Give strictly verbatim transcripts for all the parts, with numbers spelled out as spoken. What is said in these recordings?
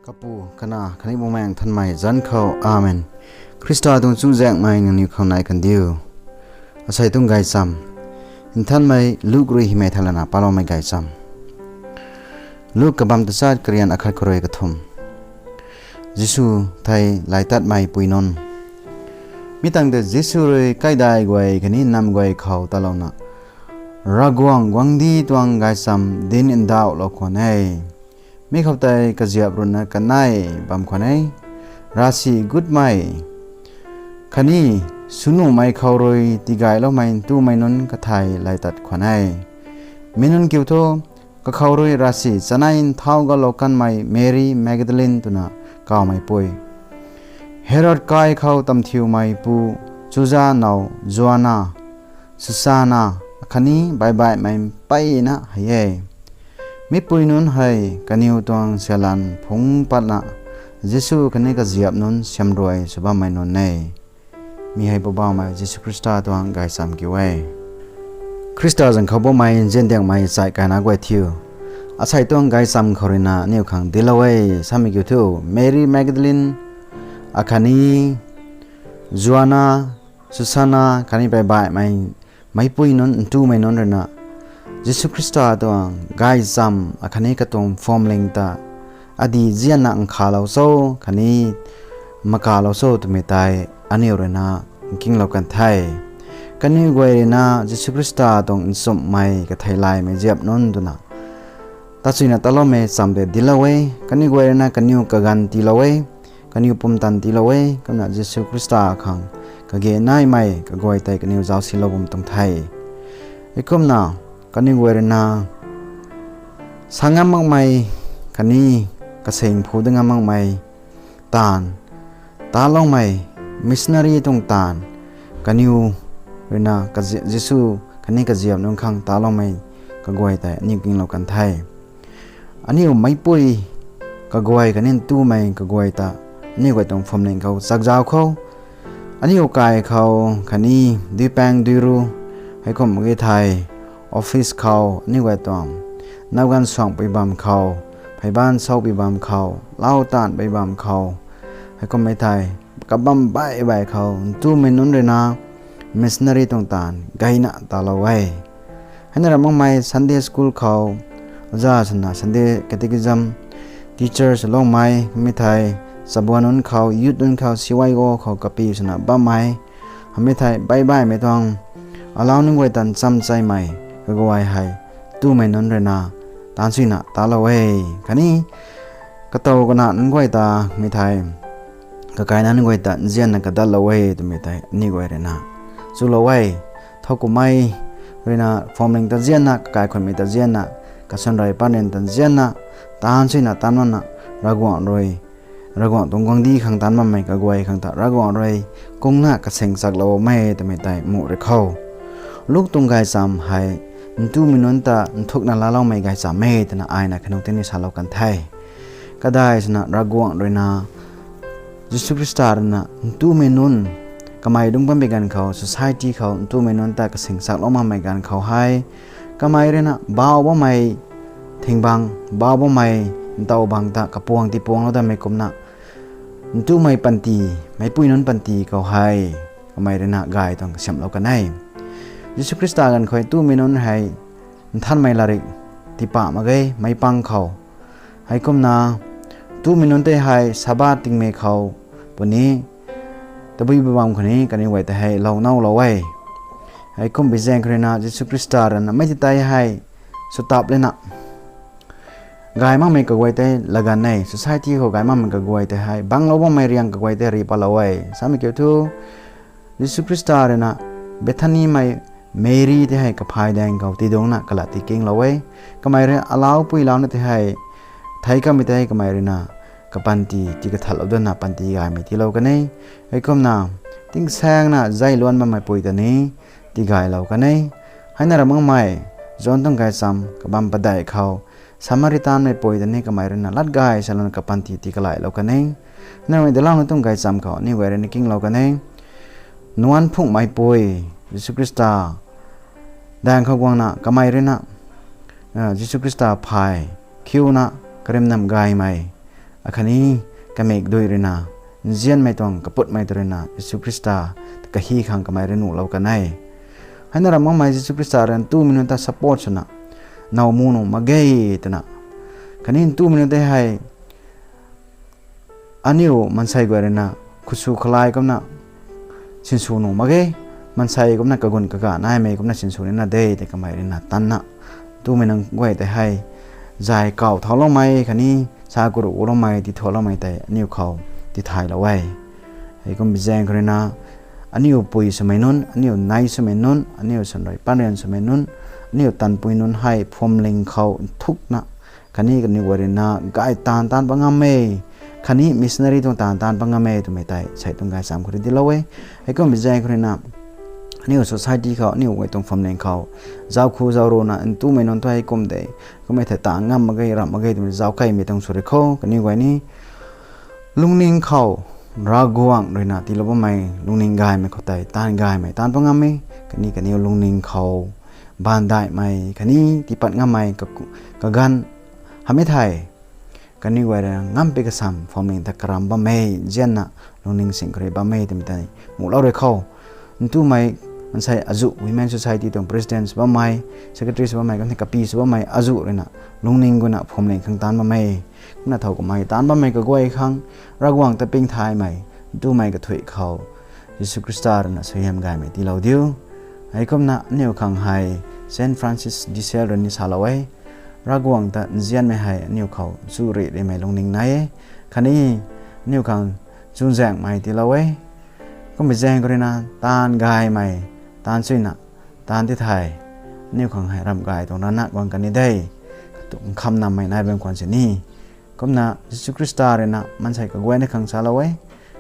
Kapu, Kanac khatni Bumaengh Nthanmei zanc khou, Amen. Khrista tuang chuzaenghmei nangniw khou nai kandiu. Asei tuang gaychamv. Nthanmei Luk rui hymei thaylana paloumei gaychamv. Luk kabamv tachat, karian akhat khou rui kathumh. Jisu thei laitatmei pui nunc. Mi tangv tei Jisu rui kaidai guay khatni nam guay khou talouna, Ravguangc guangcdic tuang gaychamv dinc ndauhlou khwan e. Mi khou tei kaziap ruhna kanei bam khwan e. Ravsic gutmei khatni swnuhmei khou rui tigayloumei ntumei nunc kathei laitat khwan e. Mi nunc kiu thu, kakhou rui ravsic chanei nthau galou kanmei Meri Magdalin twna kawmei pui, Herod kai khou tamthiumei pu Chuza now Joana, Susana, khatni baihbaihmei mpeyna hei e. Mipui nunc hei kaniw tuang sialan phungc patna Jisu khatni kaziap nunc siamruai sw bammei nunc e. Mi hei Poubauhmei Jisu Khrista tuang gaychamv kiu e. Khrista zanc khou bammei nziandiangmei chai kaina guay thiu, asei tuang gaychamv khou ruina aniw khang dinclou e. Samei kiu thu, Meri Magdalin, akhatni Joana, Susana khatni baihbaihmei meicpui nunc, ntumei nunc ruina Jisu Khrista tuang gaychamv akhatni katuang phuamling ta adi nzianna nkhavlou cho khatni makalou cho twmei tei aniw ruina nkinglou kan the. Kaniw guay ruina Jisu Khrista tuang nchumhmei katheilaymei ziap nunc twna tachuina taloumei chamv tei dinclou e. Kaniw guay ruina kaniw kaganv tiilou e, kaniw pumtan tiilou e, kumna Jisu Khrista khang kage naimei kaguay tei kaniw zaucsilou bam tuang the. Heikumna kaniw guay ruina sa ngam makmei khatni kasing phu dat ngam makmei taanv taloumei, missionary tuang taanv, kaniw ruina kazi-, Jisu khatni kaziap nunc khang taloumei kaguay tei aniw nkinglou kan the. Aniw meicpui kaguay khatni ntumei kaguay ta aniw guay tuang phuamling khou chakzauc khou, aniw kai khou khatni duipaeng duiru, heikum ki thei office khou, aniw guay tuang nowganv suangpui bam khou, pheyban sawpui bam khou, lau taanvpui bam khou, heikummei thei kabamv baih baih khou ntumei nunc ruina missionary tuang taanv gayna talou e. Heina ra makmei Sunday school khou oja swna Sunday catechism teacher swloumei, mi thei chabuan nunc khou, youth nunc khou, C Y O khou kapi swna bammei, mi thei baihbaihmei tuang alau nunc guay tan chamcheimei kaguay hei ntumei nunc ruina taanv suina talou e. Khatni katow kana nunc guay ta mi thei kakaina nunc guay ta nzianna kadatlou e twmei tei aniw guay ruina chulou e. Thowkumhmei ruina phuamling ta nzianna, kakai khwanmei ta nzianna, kasanrei patnin ta nzianna, taanv suina taanv makna, Ravguangc rui, Ravguangc tuang guangcdic khang taanv makmei kaguay khang ta Ravguangc rui kungna kasing chaklou e twmei tei muh ri khou, Luk tuang gaychamv hei ntumei nunc ta nthukna laaloumei gaychamv e twna aina khanung tini salou kan the. Kadai swna Ravguangc ruina, Jisu Khrista ruina ntumei nunc, kamei lungc bammei ganv khou, society khou ntumei nunc ta kasing chaklou makmei ganv khou hei, kamei ruina bauh bammei thing bang, bauh bammei ntaw bang ta kapuang tipuanglou datmei kumna, ntumei panty, meicpui nunc panty khou hei kamei ruina gay tuang kasiamhlou kan e. Jisu Khrista ganv khou ntumei nunc hei nthanmei latrik tiipah mak ge, meic pang khou. Heikumna ntumei nunc tei hei Sabbath tingmei khou puni tabui bam khou ni kaniw guay tei hei lou nowlou e. Heikum bi zaeng khou ruina Jisu Khrista ruina mei ti tei hei swtap lana gay makmei kaguay tei laganv e, society khou gay makmei kaguay tei hei banglou bammei riang kaguay tei ri patlou e. Samei kiu thu, Jisu Khrista ruina Bethanimei Meri tei hei kaphay daeng khou tiduangna kalat tikinglou e. Kamei rui alaupui launa tei hei thei kamei tei kamei ruina kapanty tii kathatlou dana panty gaymei tiilou kan e. Heikumna tingsaengna zay luan bammei pui ta ni tigaylou kan e. Heina ra makmei John tuang gaychamv kabamv padeih khou Samaritanmei pui ta ni kamei ruina lat gay salouna kapanty tii kalaylou kan e. Heina ra makmei Deilauna tuang gaychamv khou aniw guay ruina kinglou kan e. Nuanc phunghmei pui, Jisu Khrista daeng khou guangna kamei ruina, Jisu Khrista phay khiuna karimnam gaymei Akhatni kamik dui ruina, nzianmei tuang kaputmei tu ruina Jisu Khrista kahi khang kamei rui nuhlou kan e. Heina ramh makmei Jisu Khrista rui ntumei nunc ta support swna, now mu nuh mak ge twna, khatni ntumei nunc tei hei aniu maansei guay ruina khutsw khalai kumna sinsw nuh mak ge, maansei kumna kagun kaga naimei kumna sinsw nina de tei kamei ruina tanna, ntumei nunc guay tei hei zay kaw thauloumei khatni sa kuru uloumei tithualoumei tei aniu khou tithaylou e. Heikum bizaeng khou ruina, aniu pui swmei nunc, aniu nei swmei nunc, aniu sanrui panrian swmei nunc, aniu tanpui nunc hei phuamling khou nthukna, khatni kaniw guay ruina gay taanv taanc pat ngam e, khatni missionary tuang taanv taanc pat ngam e twmei tei sei tuang gaychamv khou rui tiilou e. Heikum bizaeng khou ruina, aniu society khou, aniu guay tuang phuamling khou, zauc khu zauc ruina ntumei nunc tu heikum de, kummei thei taanv ngam mak ge, ramh mak ge twmei zauc kaimei tuang sw rui khou kaniw guay ni lungning khou Ravguangc ruina tiilou bammei lungning gaymei khou tei taanv gaymei taanc pat ngam e, khatni kaniw lungning khou baandaihmei khatni tiipat ngammei ka- kaganv hamhmei thei kaniw guay ruina ngampi kasam phuamling ta karam bam e, nzianna lungning sing khou rui bam e twmei tei muhlou rui khou, ntumei maansei azuh Women Society tuang president sw bammei, secretary sw bammei, khatni kapi sw bammei azuh ruina lungning guayna phuamling khang taanc bam e. Kumna thow kummei taanc bammei kaguay khang Ravguangc ta pingthaymei, ntumei kathuic khou Jisu Khrista ruina suaihiam gaymei tiilou diu. Heikumna aniu khang hei Saint Francis de Sales rui ni salou e, Ravguangc ta nzianmei hei aniu khou chu rih rimei lungning nai e, khatni aniu khang chuzaenghmei tiilou e. Kummei zaeng khou ruina taanv gaymei, taanv suina, taanv tithei, aniu khang hei ramh gay tuang rana guang kan ni de, katu nkhamnammei nai bam khwan sini. Kumna Jisu Khrista ruina maansei kaguayna khang salou e,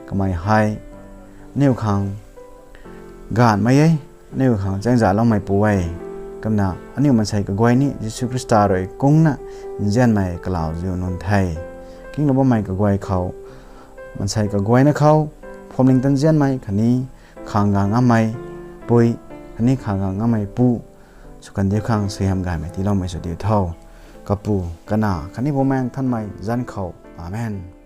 kamei hei aniu khang gaanhmei e, aniu khang chaengzaloumeipu e. Kumna aniu maansei kaguay ni Jisu Khrista rui kungna nzianmei kalauziu nunc the. Kinglou bammei kaguay khou, maansei kaguayna khou phuamling ta nzianmei khatni khang gang ngammei pui, khatni khang gang ngammei pu sw kan diu khang suaihiam gaymei tiiloumei sw diu tho. Kapu, Kanac khatni Bumaengh Nthanmei zanc khou. Amen.